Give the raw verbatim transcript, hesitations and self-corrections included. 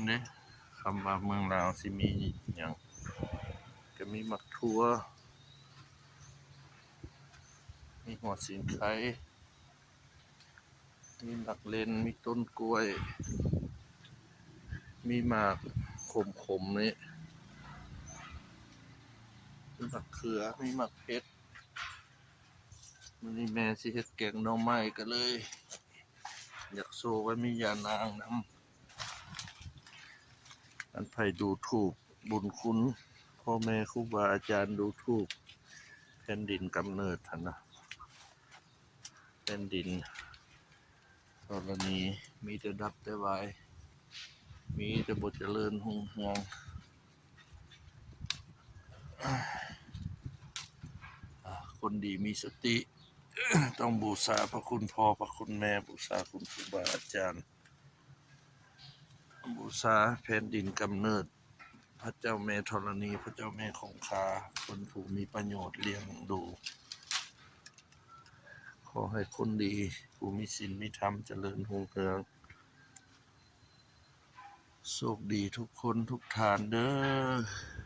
เด้ คำว่าเมืองลาวสิมีหยัง ก็มีหมากถั่ว มีหัวสิงไค มีหมากเล่น มีต้นกล้วย มีหมากขมๆ นี่ มีหมากเขือ มีหมากเผ็ด มื้อนี้แม่สิเฮ็ดแกงหน่อไม้ก็เลย อยากโชว์ว่ามีย่านางนำ อันไผดูถูกบุญคุณพ่อแม่ครูบาอาจารย์ ดูถูกแผ่นดินกำเนิดหั่นนะ แผ่นดินธรณี มีแต่ดับแต่วาย มีแต่บ่เจริญรุ่งเรือง อ่า คนดีมีสติ ต้องบูชาพระคุณพ่อพระคุณแม่ บูชาคุณครูบาอาจารย์ บูชาแผ่นดินกำเนิด พระเจ้าแม่ธรณี พระเจ้าแม่คงคา คนผู้มีประโยชน์เลี้ยงดู ขอให้คนดี ผู้มีศีลมีธรรมเจริญรุ่งเรือง โชคดีทุกคนทุกท่านเด้อ